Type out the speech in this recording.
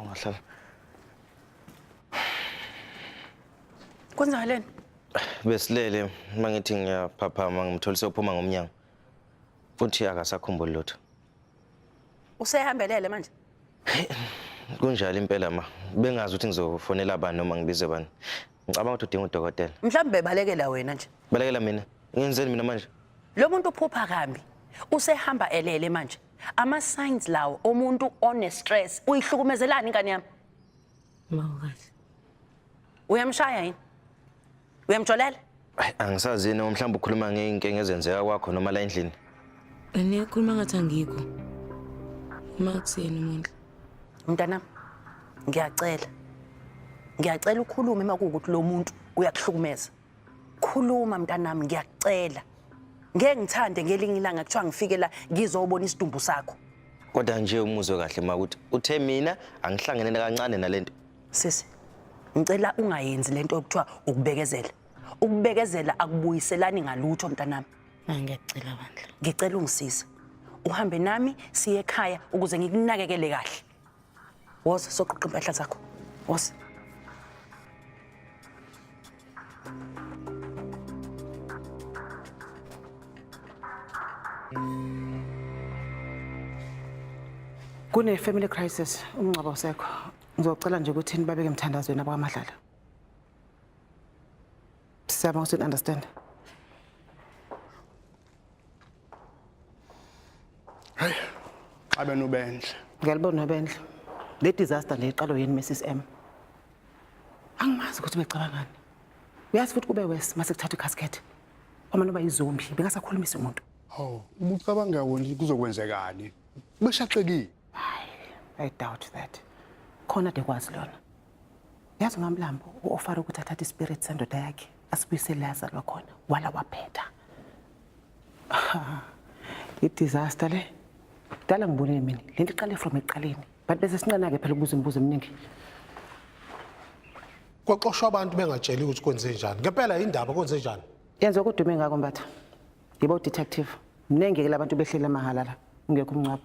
Ungahlala. Kwenzakaleni? Besilele mangithi ngiyaphaphama ngimtholise uphuma ngomnyango. Futhi akasakhumbuli lutho. Usehambelele manje? Kunjalo impela ma. Bengazi ukuthi ngizofonela bani noma ngibize bani. Ngicabanga ukuthi udinga udokotela. Mhlawumbe balekela wena nje. Balekela mina. Ngenzeni mina manje? Lo muntu uphupha kambi. Usehamba elele manje. Ama signs lawo omuntu one stress. Uyihlukumezelani ingane yami? Mawukazi. Uyamshaya yini? Uyamjolela? Ayi, Angisazi yini mhlawumbe ukhuluma ngey'nkinga ezenzeka kwakho noma la endlini. Niyakhuluma ngathi angikho. Uma kusiyena umuntu. Mntanami, ngiyacela. Ngiyacela ukhulume uma kuwukuthi lo muntu uyakuhlukumeza. Khuluma mntanami, ngiyacela. Ngeke ngithande ngelinye ilanga kuthiwa ngifike la ngizobona isidumbu sakho. Kodwa nje umuzwe kahle ma ukuthi uthe mina angihlangene nakancane nalento. Sisi, ngicela ungayenzi lento yokuthiwa ukubekezela. Ukubekezela akubuyiselani ngalutho mntanami. Ngiyacela bandla. Ngicela ungisize. Uhambe nami siye ekhaya ukuze ngikunakekele kahle. Woza soqoqa impahla zakho. Woza. Kune family crisis umngcwabo usekho. Ngizocela nje ukuthi nibabeke emthandazweni abakaMadlala. Siyabonga ukuthi understand. Hayi. Abe nobendle. Ngiyalibona nobendle. Le disaster le iqalo yini Mrs M. Angimazi ukuthi becabangani. Uyazi futhi kube worse mase kuthathwa icasket. Uma noba izombi bengasakhulumisi umuntu. Hawu, ubucabanga wena kuzokwenzekani? Beshaqekile. I doubt that. Khona de kwazi lona. Yazi uMamlambo u-ofara ukuthi athathe ispirit sendoda yakhe asibuyisele la azalwa khona wala waphetha. I-disaster le. Kudala ngibonile mina. Le nto iqale from ekuqaleni. But bese sinqena-ke phela ukubuza imibuzo eminingi. Kwaxoshwa abantu bengatsheli ukuthi kwenze njani. Ngempela indaba kwenze njani? Yenza okudume ngako Mbatha. Yibo detective. Mningi ke labantu behlele mahhala la. Ungekho umngcwabo.